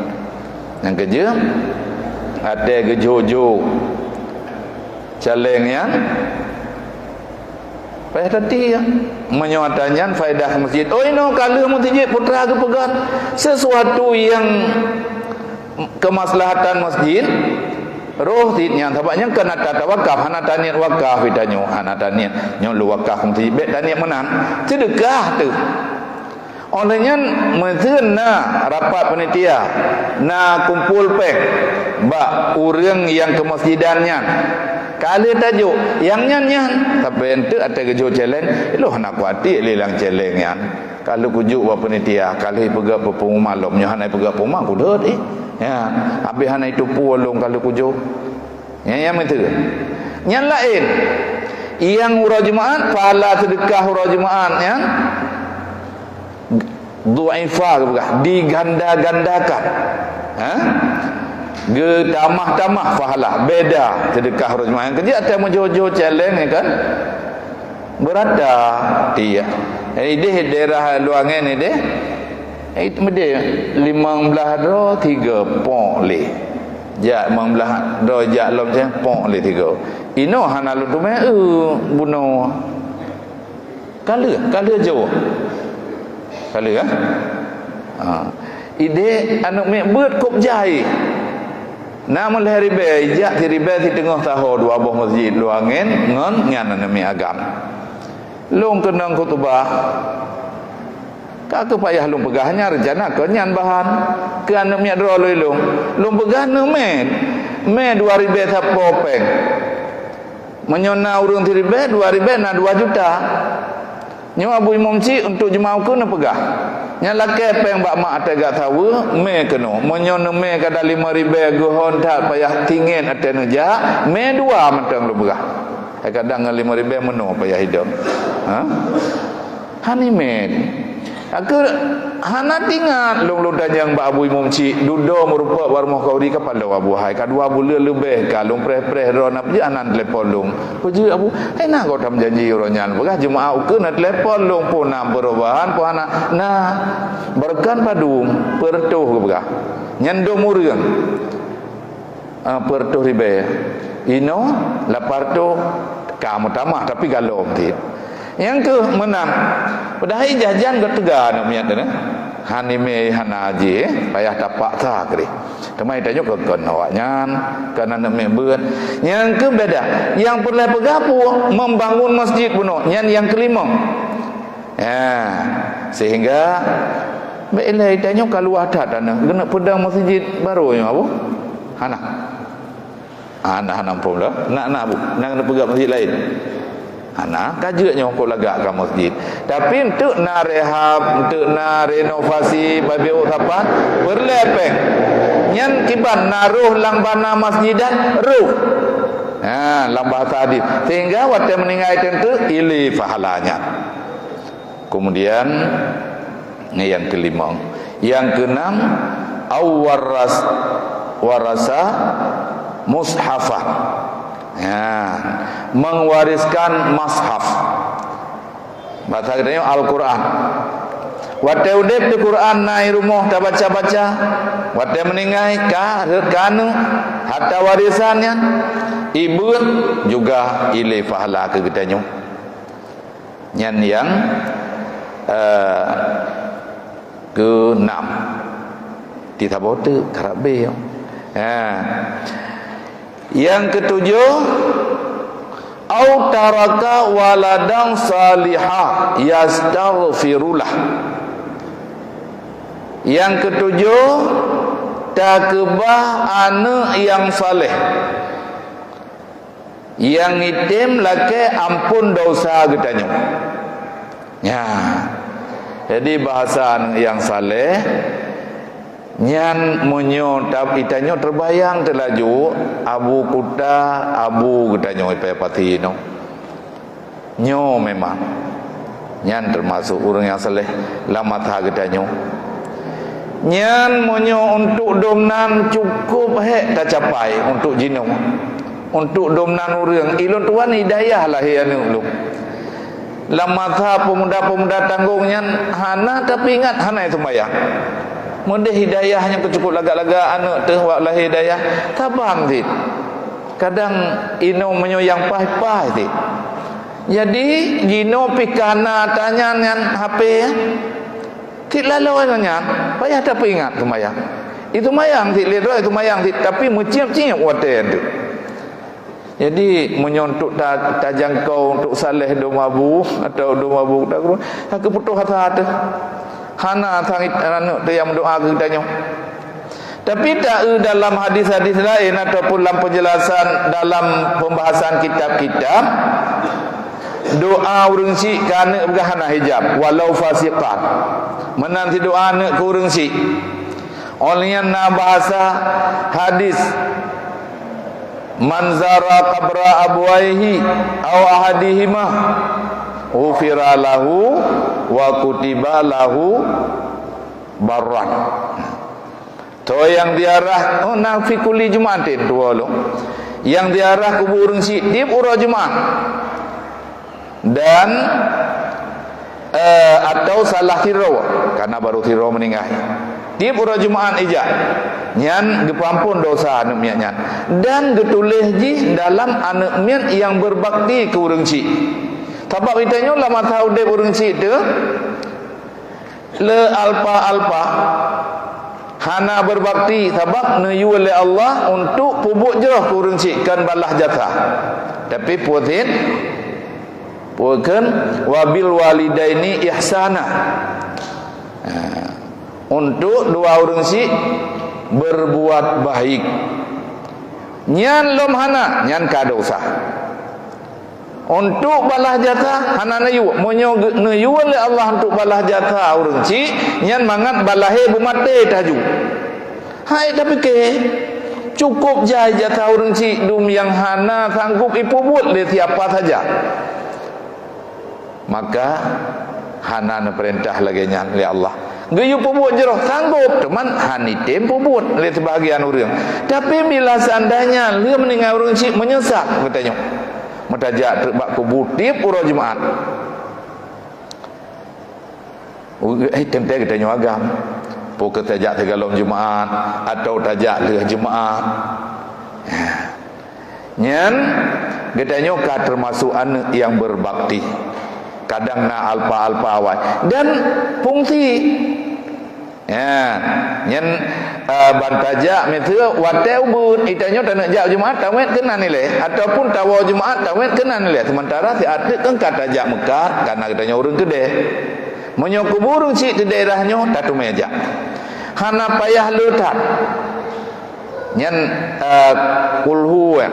Nyang keujeuet, watèe geujok-jok caleng nyan, payah tati ya. Meunyoe ata nyan faedah masjid. Oh, inoe ka lheueh masjid putra geupeugöt. Sesuatu nyang keumaslahatan masjid, roh cit nyan, sabab nyan kan ata tawakaf, hana taniet wakaf geutanyoe, hana taniet, nyoe lôn wakaf keu masjid, bèk taniet meunan. Seudeukah teuh. Óh lheueh nyan, meuteun na rapat panitia, na kumpul pèng bak ureueng nyang keumasjidan nyan. Ka lheueh tajok, nyang nyan nyan, tapi enteuk ata geujok caleng, lôn hana kuatir lé lam caleng nyan. Ka lheueh kujok bak panitia, ka lheueh ipeugöt bak pengumuman lom, nyoe hana ipeugöt pengumuman kudeuet, eh. Ya, habéh hana itupue lom ka lheueh kujok. Nyan, nyan meuteun. Nyan laén. Nyang uroe Jumaat, pahala seudeukah uroe Jumaat nyan dhu'ifa geupeugah, diganda-gandakan. Ha? Geutamah-tamah pahala, beda seudeukah uroe Jumaat. Nyang keujeuet ata meujoh-joh caleng nyan kan. Beurata, iya. Idéh daerah luwa ngen idéh, eh, meudéh limong blaih droe tiga pok lé. Jak limong blaih droe jak lom cen pok lé tiga. Inoe hana lôn teumé, eh, bunoe. Ka lheueh, ka lheueh jaweueb. Ka lheueh, eh? Ha. Idéh aneuk miet beuet kôb jai. Na meulhèe ribèe, ijak siribèe siteungoh saho dua boh masjid luwa ngen ngon nyan aneuk miet agam. Lôn keunong khutubah. Ka keuh payah lôn peugah nyan, reuncana kon nyan bahan. Keu aneuk miet droe lôn ilôn. Lôn peugah neumè. Mè dua ribèe sapo pèng. Meunyoe na ureueng siribèe, dua ribèe na dua juta. Nyoe Abu Imum Syik untuk jeumaoh keuh neupeugah, "Nyan lakèe pèng bak mak ateueh gak saweue, mè keunoe. Meunyoe neumè kadang limong ribèe geuhon that payah singiet ateueh neujak, mè dua mantong lôn peugah." Hai kadang ngon limong ribèe meunoe payah hidup. Ha? Hana mè. Aku Hana teuingat lôn, lôn tanyong bak Abu Imum chik, dudoe meurumpok bak rumoh khauri ka palong Abu hai, ka dua buleuen leubeh ka lôn preh-preh droe na peujeuet hana telepon lôn. Peujeuet Abu, hai na gob tameujanji uroe nyan, peugah Jumaat ukeue na telepon lôn, peue na peurubahan, peue hana. Na, beureukan padum, peureutôh geupeugah. Nyan dum ureueng. Ah, peureutôh ribèe. Inoe, lapan reutôh ka meutamah, tapi galom cit. Nyang keuh meunan. Padahai ijazah jan geuh teuga aneuk miet teuh. Han imé hana jih, eh, payah tapaksa keudeh. Teuma tanyoe keu kon awaknyan, kon aneuk miet beuet. Nyang keuh beda. Nyang peureulèe peugah peue, membangun masjid bunoe. Nyan nyang keulimong. Ya, sehingga bèk ilèe tanyoe ka luwah that aneuk. Keuneuk peudong masjid barô nyoe, Abu? Hana. Hana, hana muphom lah. Nak, nak, Abu. Nak keuneuk peugah masjid laén. Hana, ka jeuet nyoe keu lagak ka masjid. Tapi enteuk na rehab, enteuk na renovasi, babiôh sapat, peureulèe pèng. Nyan kiban na roh lam bana masjidan, roh. Ha, lam bahasa hadis. Sehingga watèe meuninggai teuntu, ilèe pahala nyan. Kemudian, nyang keulimong. Nyang keunam, au waras-, warasa mushafan. Ya, mengwariskan mushaf. Bahasa geutanyoe Al-Quran. Watèe udép di Quran na i rumoh tabaca-baca. Watèe meuninggai ka rhot keu aneuk, harta warisan nyan. Ibeuet juga ilèe pahala keu geutanyoe. Nyan nyang, eh, keunam. Di saboh teuk karab beu. Ha. Nyang keutujoh, au taraka waladan saliha yastaghfirulah. Nyang keutujoh, takeubah aneuk nyang saleh. Nyang item lakèe ampôn desya geutanyoe. Nya. Jadi, bahasa nyang saleh, nyan meunyoe ta-, geutanyoe teubayang teulaju, Abu Kuta, Abu geutanyoe ipée pati nyoe. Nyoe memang. Nyan teumasok ureuëng nyang saleh lam masa geutanyoe. Nyan meunyoe untuk dum nan cukôp hék tacapai untuk jinoe. Untuk dum nan ureuëng, ilôn tuan hidayah lahé aneuëk lôn. Lam masa peumuda-peumuda tanggong nyan hana tapeuingat, hana seumayang. Meudeh hidayah nyang keucukôp lagak-lagak aneuëk teuh wak lahé hidayah, saban cit. Kadang inoe meunyoe nyang paih-paih cit. Jadi, jinoe pih ka na tanyan nyan H P, ya. Cit laloe nyan, payah tapeuingat seumayang. Seumayang cit lé droe, seumayang cit, tapi meuciep-ciep watée nyan teuk. Jadi, meunyoe untuk ta-, tajangkau, untuk saleh dum abu, atau dum abu, tak keu, tak keu putus asa teuh. Hana sangit aneuëk teuh nyang meudoa keu geutanyoe. Tapi ta-, dalam hadis-hadis laén ataupun lam penjelasan dalam pembahasan kitab-kitab, doa ureuëng syiek keu aneuëk peugah hana hijab, walau fasiqan. Meunan cit doa aneuëk keu ureuëng syiek. Óh lheueh nyan na bahasa hadis, "Man zara qabra abuwaihi au ahadihima, ghufira lahu wa kutiba lahu barran." Soe nyang ziarah, oh, na fi kulli Jum'atin, tuwoe lom. Nyang ziarah kubu ureuëng syiek tieb uroe Jumaat. Dan, eh, atau salah sidroe, karena baru sidroe meuninggai. Tieb uroe Jumaat ijak, nyan geupeuampon desya aneuëk miet nyan. Dan geutuléh jih dalam aneuëk miet nyang berbakti keu ureuëng syiek. Sabab geutanyoe lam masa udeb ureuëng syiek teuh, le alpa-alpa, hana berbakti sabab neuyue lé Allah untuk peubuet jroh keu ureuëng syiek, kon balaih jasa. Tapi peue cit, peue kheun, "Wa bil walidaini ihsana." Ha, untuk dua ureuëng syiek berbuat baik. Nyan lom hana, nyan ka desya. Untuk balaih jasa hana neuyue. Meunyoe geu-, neuyue lé Allah untuk balaih jasa ureuëng syiek, nyan mangat balahé beumaté taju. Hai tapike, cukôp jai jasa ureuëng syiek dum nyang hana sanggup ipeubuet lé siapa saja. Maka hana neupeurintah lagée nyan lé Allah. Geuyue peubuet jroh sanggob, teuma hana item peubuet lé sibagian ureuëng. Tapi bila seandainya lheueh meuninggai ureuëng syiek meunyeusat geutanyoe, meutajak treuk bak kubu tieb uroe Jumaat. Eh, teuntée geutanyoe agam. Peu kheueh tajak sigohlom Jumaat, atawa tajak lheueh Jumaat. Nyan, geutanyoe ka teumasuk aneuëk nyang beubakti. Kadang na alpa-alpa awai. Dan fungsi. Ya, nyan, eh, ban tajak, miseue watée ubeut, geutanyoe taneuk jak Jumaat, tawét keunan ilée. Ataupun tawoe Jumaat, tawét keunan ilée. Sementara siat teuk kan ka tajak meukat, karena geutanyoe ureuëng keudeh. Meunyoe kubu ureuëng syiek di daerah nyoe, tateumé jak. Hana payah le that. Nyan, eh, kulhu, eh.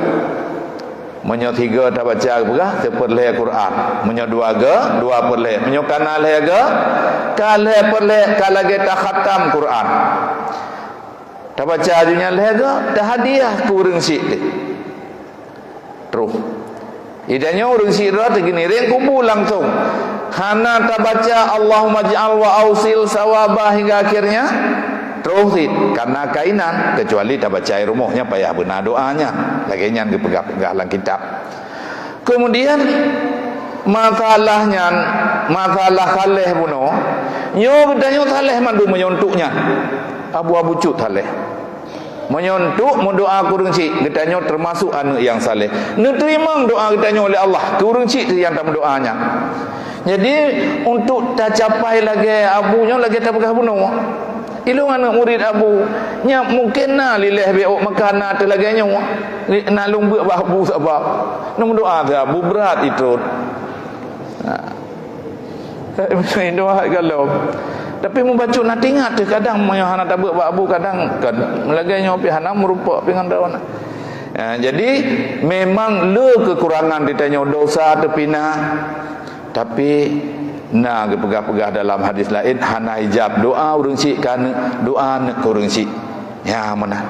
Meunyoe sigoe tabaca peugah, sipeurlhée Quran. Meunyoe dua goe, dua peurlhée. Meunyoe ka na lhée goe, ka lhée peurlhée, ka lagée takhatam Quran. Tabaca ju nyan lhée goe, tahadiah keu ureuëng syiek teuh. Troh. Geutanyoe ureuëng syiek droe teuh geuniréng kubu langsong. Hana tabaca Allahumma ij'al wa ausil sawaba hingga akhirnya. Troh cit, karena kainan, kecuali tabaca i rumoh nyan payah beuna doa nyan. Lagée nyan geupeugah-peugah lam kitab. Kemudian, masalah nyan, masalah saleh bunoe, nyoe geutanyoe saleh mandum meunyoe untuk nyan. Abu-abu cut saleh. Meunyoe untuk meudoa keu ureuëng syiek, geutanyoe teumasuk aneuëk nyang saleh. Neuteurimong doa geutanyoe lé Allah keu ureuëng syiek nyang tameudoa nyan. Jadi, untuk tacapai lagée abu nyoe, lagée tapeugah bunoe. Ilong aneuëk murit abu, nyan mungken na lileh beu ôk meukanan teuh lagée nyoe. Na lôn beuet bak abu sabab. Neumeudoa keu abu brat itot. Ha. Doa galom. Tapi mubacut na teuingat teuh kadang meunyoe hana tabeuet bak abu kadang kan lagée nyoe pih hana meurumpok pih ngon daun. Ya, jadi memang le kekurangan di tanyoe dosa teupina. Tapi na geupeugah-peugah dalam hadis laén hana ijab doa ureuëng syiek keu aneuëk, doa aneuëk keu ureuëng syiek. Ya, meunan.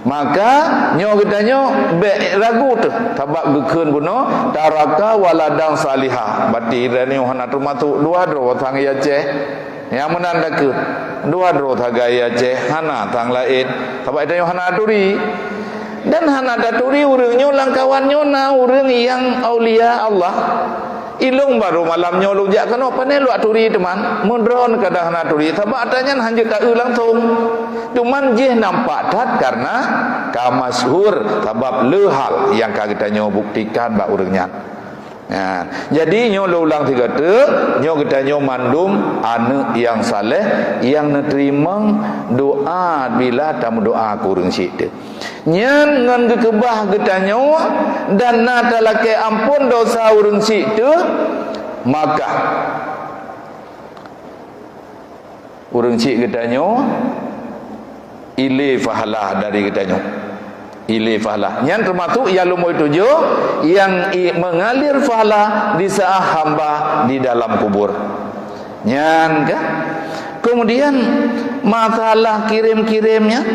Maka, nyoe geutanyoe bék ragu teuh, sabab geukheun bunoe, taraka waladan saliha. Berarti geutanyoe hana teumasuk dua droe sang i Aceh. Nyang meunan takheun, dua droe sagai i Aceh, hana sang laén. Sabab geutanyoe hana taturi. Dan hana taturi ureuëng nyoe lam kawan nyoe na ureuëng nyang aulia Allah. Ilong barô malam nyoe lôn jak keunoe, pane lôn turi teuma. Meudroe kadang hana turi, sabab ata nyan hanjeuet ta-eu langsong. Teuma jih nampak that karena ka masyhur, sabab le hal nyang ka geutanyoe buktikan bak ureuëng nyan. Nah, jadi nyoe lôn ulang sigoe teuk, nyoe geutanyoe mandum aneuëk nyang saleh, nyang neuteurimong doa bila tameudoa keu ureuëng syiek teuh. Nyan ngon geukeubah geutanyoe dan na talakée amphon dosa ureuëng syiek teuh, maka ureuëng syiek geutanyoe ilé pahala dari geutanyoe. Ilé pahala. Nyan teumasuk nyang lôn tujoh nyang i-, mengalir pahala di saat hamba di dalam kubur. Nyan kan? Kemudian masalah kirém-kirém nyan,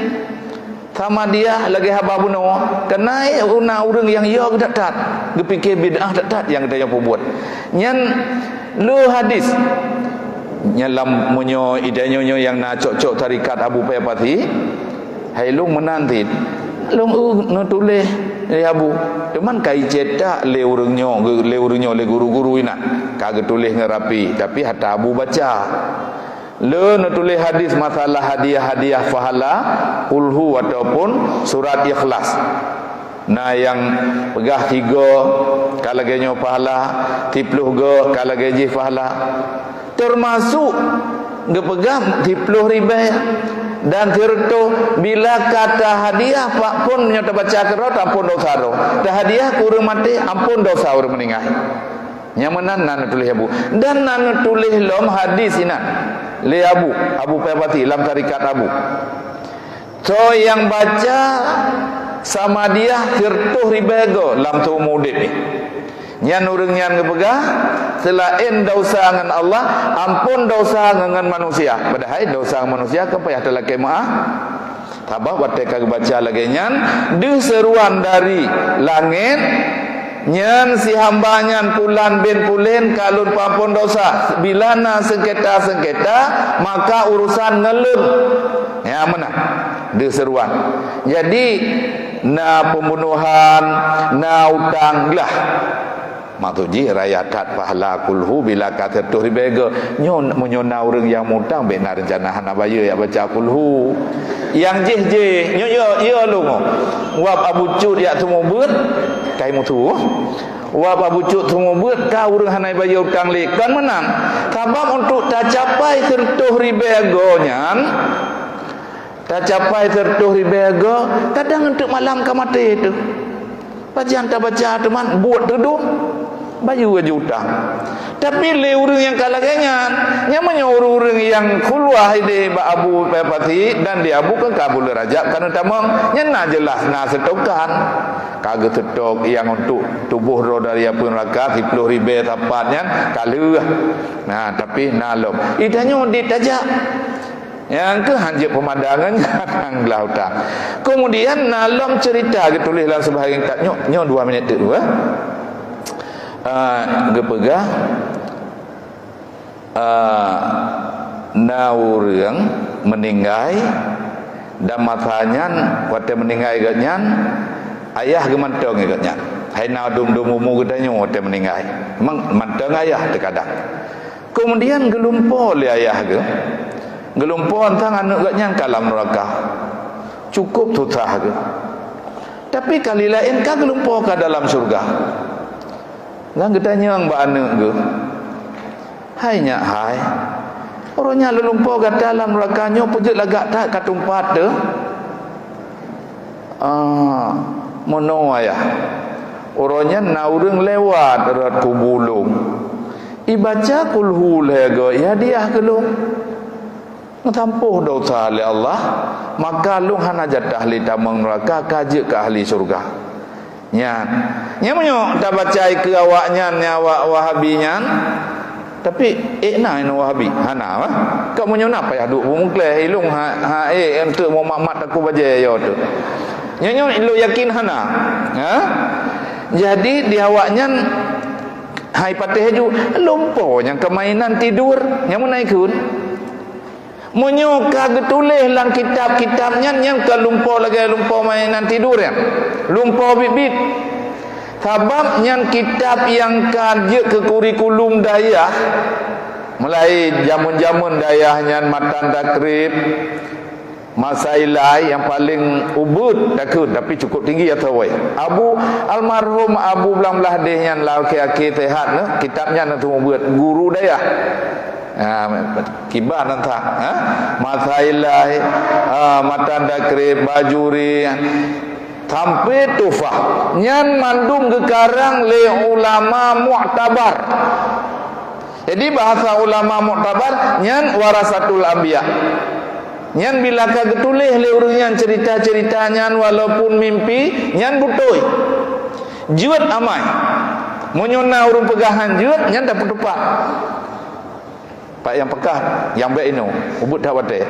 Sama dia lagée haba bunoe, keunae na ureuëng nyang yo that-that, geupike bid'ah that-that nyang geutanyoe peubuet. Nyan le hadis. Nyan lam meunyoe idéh nyoe nyang na cok-cok tarekat Abu Paya Pasi, hai lôn meunan cit. Lôn eu neutuléh lé Abu. Teuma ka icetak lé ureuëng nyoe, lé ureuëng nyoe, lé guru-guru inan. Ka geutuléh ngon rapi, tapi hata Abu baca. Le neutuléh hadis masalah hadiah-hadiah pahala, kulhu ataupun surat Ikhlas. Na nyang peugah tiga ka lagée nyoe pahala, siploh go ka lagée jih pahala. Teumasuk geupeugah siploh ribée dan sireutôh bila ka tahadiah pak phon meunyoe tabaca keudroe, tampon dosa droe. Tahadiah keu ureuëng maté, ampon dosa ureuëng meuninggai. Nyang meunan na neutuléh Abu. Dan na neutuléh lom hadis inan lé Abu, Abu Paya Pasi lam tarekat Abu. Soe nyang baca samadiah sireutôh ribée go lam seumur udeb jih. Nyan ureuëng nyan geupeugah, seulaén dosa ngon Allah, ampon dosa ngon, ngon manusia. Padahai dosa ngon manusia kan payah talakée meuáh. Sabab watée ka geubaca lagée nyan, deuh seuruan dari langét, Nyan si hamba nyan pulan bin pulen ka lôn peuampôn dosa. Bila na seungketa-seungketa, maka urusan ngon lôn. Ya, meunan. Deuh seuruan. Jadi, na pembunuhan, na utang, glah. Maksud jih, raya that pahala kulhu bila ka siratoh ribée goe. Nyoe, meunyoe na ureuëng nyang mutang, bék na reuncana hana bayeue jak baca kulhu. Nyang jih-jih, nyoe, ya, ya lôn. Wab Abu Cut jak seumeubeuet, kai musu. Wab Abu Cut seumeubeuet ka ureuëng hana bayeue utang lé. Kon meunan. Sabab untuk tacapai siratoh ribée goe nyan, tacapai siratoh ribée goe, kadang eunteuk malam ka maté teuh. Pajan tabaca teuma buet teudong, bayeue laju utang. Tapi lé ureuëng nyang ka lagée nyan, nyan meunyoe ureuëng-ureuëng nyang khuluwah idéh bak Abu Pasi dan di Abu kan ka buleuen Rajab ka neutamong, nyan na jeulaih na seutokan. Ka geuseutok nyang untuk tuboh droe dari apui neuraka siploh ribée sapat nyan ka lheueh. Nah, tapi na lom. Ih, tanyoe dit tajak. Nyang keuh hanjeuet peumandangan nyan glah utang. Kemudian na lom cerita geutuléh lam seubahagian kitab. Nyoe, nyoe dua minit teuk dua. Ah, geupeugah, ah, na ureuëng meuninggai dan masa nyan watée meuninggai geuh nyan, ayah geumantong geuh nyan. Hai na dum-dum umu geutanyoe watée meuninggai. Memang mantong ayah teukadang. Keumudian geulumpo lé ayah geuh. Geulumpo teuntang aneuëk geuh nyan ka lam neuraka. Cukup susah geuh. Tapi kali laén ka geulumpo ka dalam syeuruga. Nyan geutanyong bak aneuëk geuh, "Hai nyak hai, uroe nyan lôn lumpo gata lam neuraka nyoe peujeuet lagak that ka teumpat teuh?" "Ah, meunoe ayah. Uroe nyan na ureuëng lewat rot kubu lôn. Ibaca kulhu lhée goe, ihadiah keu lôn. Meusampôh dosa lé Allah, maka lôn hana jatah lé tamong neuraka ka jeuet keu ahli syeuruga." Nyan. Nyan meunyoe tabaca keu awaknyan nyang awak Wahabi nyan, tapi ék na inoe Wahabi? Hana, bah. Kok meunyoe na payah duek beumeugleh, ilong ha, ha ék eunteuk mumat-mat takue bajée yo teuh. Nyoe nyoe lôn yakin hana. Ha? Jadi di awaknyan hai patéh ju lumpo nyang keumainan tidur, nyang meunan ikheun. Meunyoe ka geutuléh lam kitab-kitab nyan, nyan ka lumpo lagée lumpo mainan tidur nyan. Lumpo biet-biet. Sabab nyan kitab nyang ka jeuet keu kurikulum dayah. Mulai jameun-jameun dayah nyan matan takrib, masa ilai nyang paleng ubeuet takheun, tapi cukup tinggi ateueh. Abu, almarhum Abu Blang Blahdeh nyan lam akhé-akhé sehat nyoe, kitab nyan na teuma ubeuet guru dayah. Ha, kiban nan that, ha? Masa ilai, ha, matan takrib, bajuri, sampai tuhfah. Nyan mandum geukarang lé ulama muktabar. Jadi bahasa ulama muktabar nyan warasatul anbiya. Nyan bila ka geutuléh lé ureuëng nyan cerita-cerita nyan walaupun mimpi, nyan beutôi. Jeuet amai. Meunyoe na ureuëng peugah han jeuet, nyan tapeuteupat. Pak nyang peugah, nyang bék inoe, ubeuet that watée.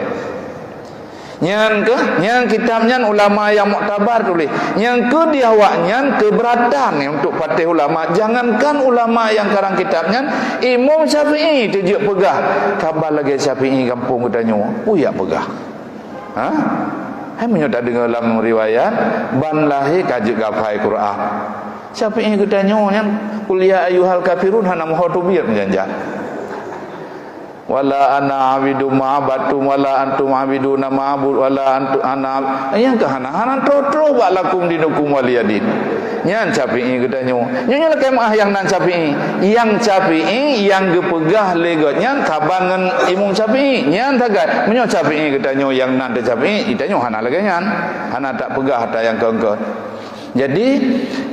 Nyan keuh, nyan kitab nyan ulama nyang muktabar tuléh. Nyan keuh di awaknyan keubeuratan untuk patéh ulama. Jangankan ulama nyang karang kitab nyan, Imam Syafi'i teujeuet peugah, "Saban lagée Syafi'i gampông geutanyoe." Peue jak peugah? Ha? Hai meunyoe tadeungoe lam riwayat, ban lahé ka jeuet geuhafai Quran. Syafi'i geutanyoe nyan, "Qul ya ayyuhal kafirun," hana meuho teubiet meujanjan. "Wala ana abidu ma abattum, wala antum abiduna ma abud, wala antu-, ana ab-," nyang keuh hana, hana troh-troh bak lakum dinukum waliyadin. Nyan Syafi'i geutanyoe. Nyoe, nyoe lakée meuáh nyang nan Syafi'i. Nyang Syafi'i nyang geupeugah lé gobnyan saban ngon Imam Syafi'i. Nyan sagai. Meunyoe Syafi'i geutanyoe nyang nan teuh Syafi'i, geutanyoe hana lagée nyan. Hana tapeugah ata nyang kon-kon. Jadi,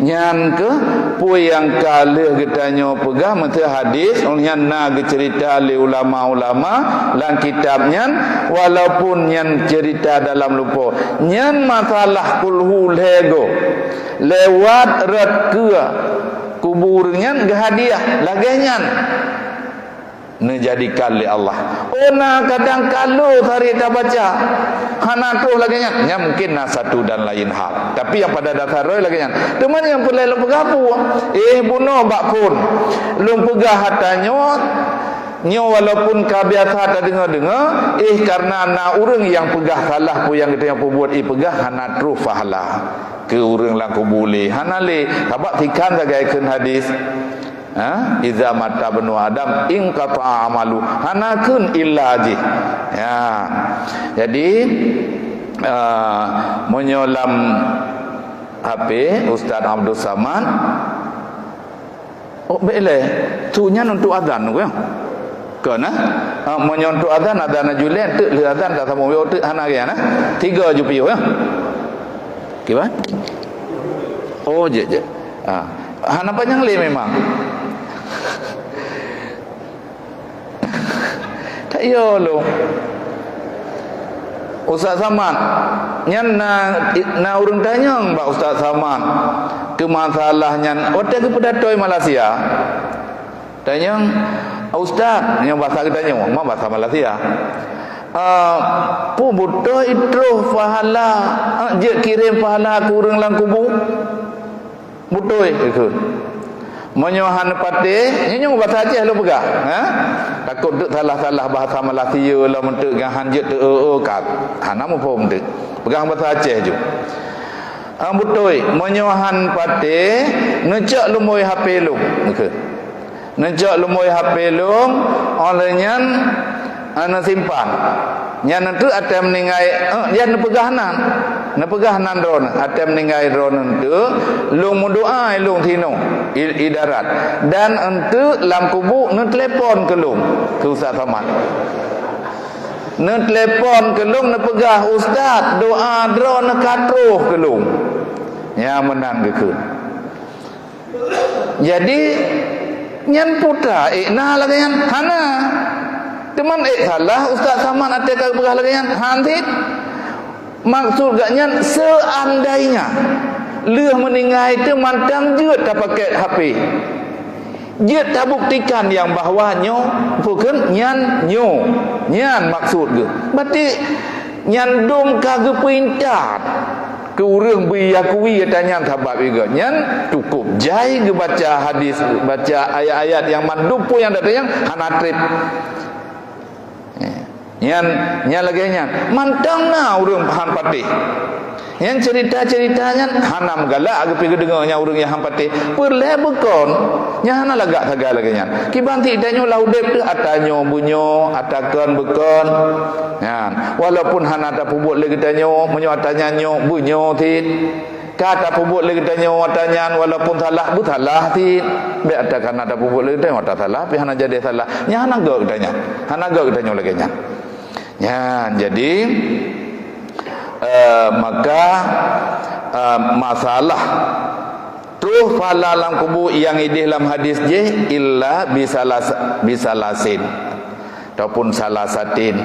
nyan keuh peue nyang ka lheueh geutanyoe peugah meuseu hadis, óh nyan na geuceurita lé ulama-ulama lam kitab nyan, walaupun nyan ceurita dalam lumpo. Nyan masalah kulhu lhée goe. Lewat rot keu kubu ureuëng nyan geuhadiah lagée nyan. Neujadikan lé Allah. Oh, na kadang ka lheueh sarik tabaca. Hana troh lagée nyan. Nyan mungkin na satu dan lain hal. Tapi nyang pada dasar roh lagée nyan. Teuma nyang peureulée lôn peugah peue? Eh, bunoe bak phon. Lôn peugah ata nyoe, nyoe walaupun ka biasa tadeungoe-deungoe, eh, kareuna na ureuëng nyang peugah salah peue nyang geutanyoe peubuet, eh, peugah hana troh pahala keu ureuëng lam kubu lé. Hana lé. Sabab sikan sagai kheun hadis. Ha? "Iza mata bnu Adam inqata'a amalu." Hana kheun illa jih. Ya. Jadi, eh, meunyoe lam H P Ustaz Abdul Samad, oh, bék lé. Tu nyan untuk azan tu, ya. Kon, ha? Ha, meunyoe untuk azan, azan Julian, teuk lheueh azan, tak sambung, teuk hana gian, ha? Tiga ju piôh, ya. Kiban? Oh, jeuet, jeuet. Ha. Hana panyang lé memang. Tak yo lom. Ustaz Samad, nyan na, na ureuëng tanyong bak Ustaz Samad keu masalah nyan, watée geupeudatoi Malaysia. Tanyong, "Ustaz," nyoe bahasa geutanyoe, ma bahasa Malaysia. "Ah, peue beutôi troh pahala, ah, jeuet kirém pahala keu ureuëng lam kubu?" Beutôi, ikheun. Meunyoe hana patéh, nyoe, nyoe bahasa Aceh lôn peugah, ha? Takot teuk salah-salah bahasa Malaysia lom teuk nyang han jeuet teu-eu-eu kat. Hana muphom teuk. Peugah bahasa Aceh ju. Ah, beutôi, meunyoe han patéh, neucok lumbôi H P lôn, ikheun. Neucok lumbôi H P lôn, óh lheueh nyan, ah, neusimpan. Nyan neutreuk até meuninggai, eh, nyan neupeugah nan. Neupeugah nan droeneuh, até meuninggai droeneuh teuk, lôn meudoá lôn sinoe, i, i darat. Dan eunteuk lam kubu neutelepon keu lôn, keu Ustaz Samad. Neutelepon keu lôn, neupeugah, "Ustaz, doá droeneuh ka troh keu lôn." Nyan meunan geukheun. Jadi, nyan putra ék na lagée nyan? Hana. Teuma ék salah Ustaz Samad até ka geupeugah lagée nyan? Han cit. Maksud geuh nyan, seandainya lheueh meuninggai teuh mantong jeuet tapakék H P. Jeuet tabuktikan nyang bahwa nyoe, bukon nyan nyoe. Nyan maksud geuh. Berarti nyan dum ka geupeuintat. Keu ureuëng beuiakui ata nyan sabab ié geuh nyan cukup jai geubaca hadis, baca ayat-ayat nyang mandum peue nyang datang nyang hana treb. Eh, nyan, nyan lagée nyan. Mantong na ureuëng han patéh. Nyan cerita-cerita nyan hana meugalak geupeu geudeungoe nyang ureuëng nyang han patéh. Peureulée bukon, nyan hana lagak sagai lagée nyan. Kiban cit tanyoe lam udeb teuh ata nyoe beunyoe, ata kon beukon. Nyan, walaupun hana tapeubuet lé geutanyoe, meunyoe ata nyan nyoe beunyoe cit. Ka tapeubuet lé geutanyoe ata nyan walaupun salah, beusalah cit. Bék ata kana tapeubuet lé geutanyoe ata salah, pih hana jadi salah. Nyan hana gét geutanyoe. Hana gét geutanyoe lagée nyan. Nyan, jadi, eh, maka, eh, masalah troh pahala lam kubu nyang idéh lam hadis jih illa bisalas-, bisalasin ataupun salasatin.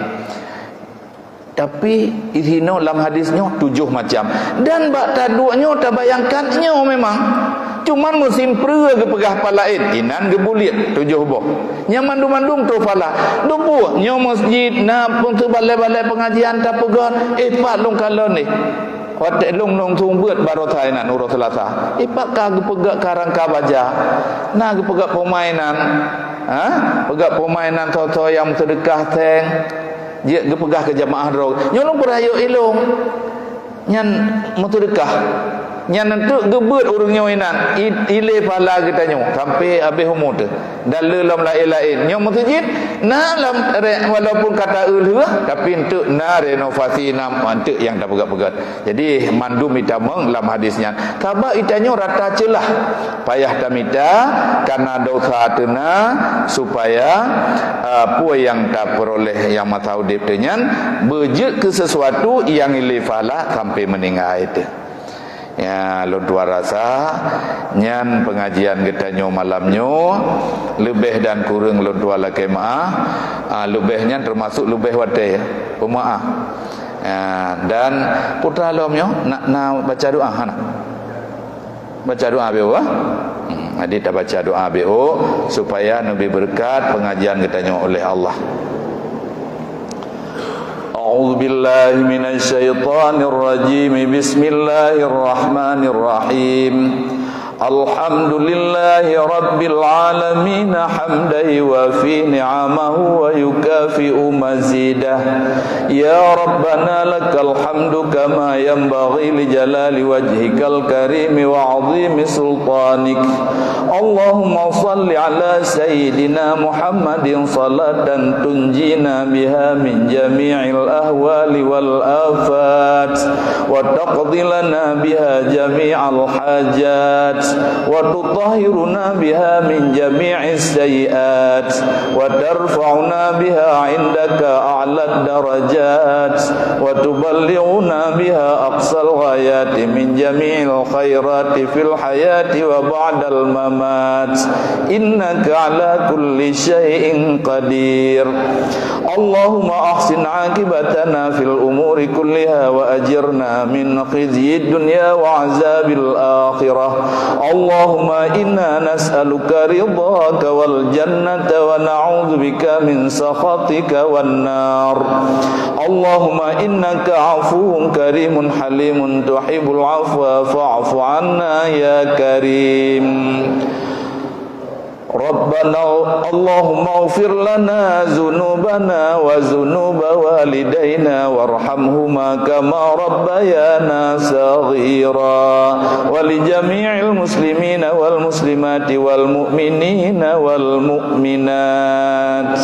Tapi, isinoe lam hadis nyoe tujoh macam. Dan bak taduek nyoe tabayangkan nyoe memang. Cuman meusimpreu geupeugah pat laén, inan geubuliet tujoh boh. Nyan mandum-mandum troh pahala. Dupu, nyoe masjid na peunteubalée-balée pengajian tapeugét, eh, pat lôn kalon deh. Watée lôn, lôn seumeubeuet baroesa inan uroe Seulasa. Eh, pat ka geupeugét karang ka baja. Na geupeugét peumainan. Ha? Peugét peumainan soe-soe nyang meuseudeukah seng. Jeuet geupeugah keu jamaah droe, "Nyoe lôn peurayeuk ilôn." Nyan meuseudeukah. Nyan eunteuk geubeuet ureuëng nyoe inan, i-, ilée pahala geutanyoe sampai habéh umu teuh. Dan le lom laén-laén. Nyoe meuseujid, na lam re-, walaupun ka ta-eu lheueh, tapi eunteuk na renovasi, na eunteuk nyang tapeugét-peugét. Jadi, mandum itamong lam hadis nyan. Sabab itanyoe rata ceulah. Payah tamita, kana dosa teuna, supaya, a, peue nyang tapeuroleh nyang masa udeb teuh nyan, beujeuet keu sesuatu nyang ilée pahala sampai meuninggai teuh. Ya, lôn tuan rasa, nyan pengajian geutanyoe malam nyoe, leubeh dan kureueng lôn tuan lakée meuáh, a, leubeh nyan teumasuk leubeh watée, peumaáh. Ya, dan putra lom nyoe, nak na baca doa, hana? Baca doa, Abi, ah. Adik tabaca doa B O supaya neubi beureukat pengajian geutanyoe oleh Allah. A'udzubillahi minasyaitonirrajim. Bismillahirrahmanirrahim. Alhamdulillahi rabbil alamin, hamdan yuwafi ni'amahu wa yukafi'u mazidah. Ya Rabbana, lakal hamdu kama yanbaghi li jalali wajhikal karimi wa azimi sultanik. Allahumma salli ala sayyidina Muhammadin salatan tunjina biha min jami'il ahwali wal afat, wa taqdi lana biha jami'al hajat, wa tutahhiruna biha min jami'is sayyi'at, wa tarfa'una biha 'indaka a'lad darajat, wa tuballighuna biha aqsal ghayati min jami'il khairati fil hayati wa ba'dal mamat. Innaka ala kulli syai'in qadir. Allahumma ahsin aqibatana fil umuri kulliha wa ajirna min khizyid dunya wa azabil akhirah. Allahumma inna nas'aluka ridhaka wal jannata wa na'udzubika min sakhatika wan nar. Allahumma innaka afuwun karimun halimun tuhibbul afwa fa'fu anna ya karim. Rabbana, Allahumma ighfir lana dzunubana wa dzunuba walidaina warhamhuma kama rabbayana shaghira, wa li jami'il muslimina wal muslimati wal mu'minina wal mu'minat.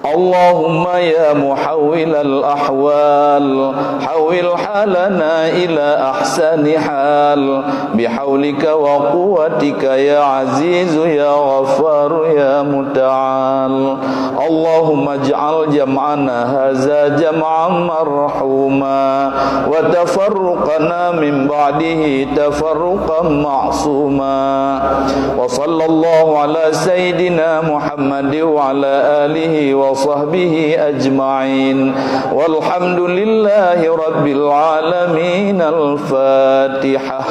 Allahumma ya muhawwilal ahwal, hawwil halana ila ahsani hal, bihaulika wa quwwatika ya azizu ya ghaffaru ya muta'al. Allahumma ij'al jam'ana hadza jam'an marhuma, wa tafarruqana min ba'dihi tafarruqan ma'suma. Wa sallallahu ala sayyidina Muhammad wa ala alihi wa sahbihi ajma'in. Walhamdulillahi rabbil alamin. Al-Fatihah.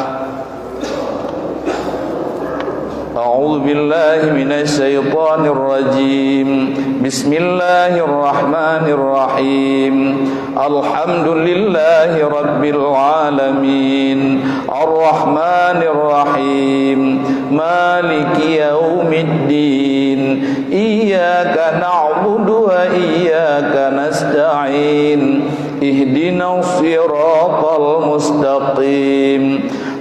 أعوذ بالله من الشيطان الرجيم. بسم الله الرحمن الرحيم. الحمد لله رب العالمين. الرحمن الرحيم. مالك يوم الدين. إياك نعبد وإياك نستعين. اهدنا الصراط المستقيم.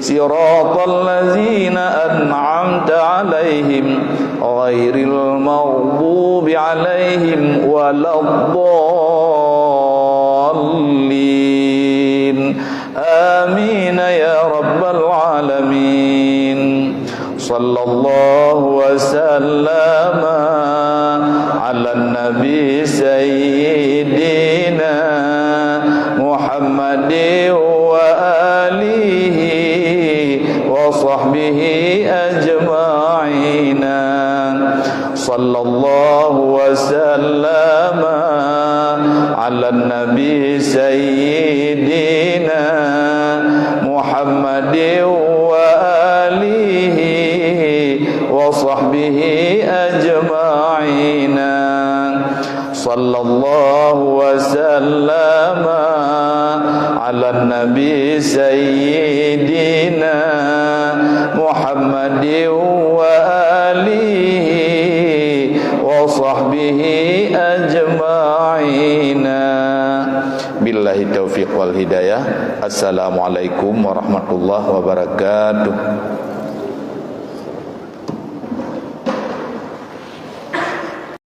صراط الذين أنعمت عليهم غير المغضوب عليهم ولا الضالين. آمين يا رب العالمين. صلى الله وسلم على النبي سيدنا محمد وآله وصحبه أجمعين. صلى الله وسلم على النبي سيدنا محمد وآله وصحبه أجمعين. صلى الله وسلم على النبي سيدنا محمد وآله وصحبه أجمعين. بالله التوفيق والهداية. السلام عليكم ورحمة الله وبركاته.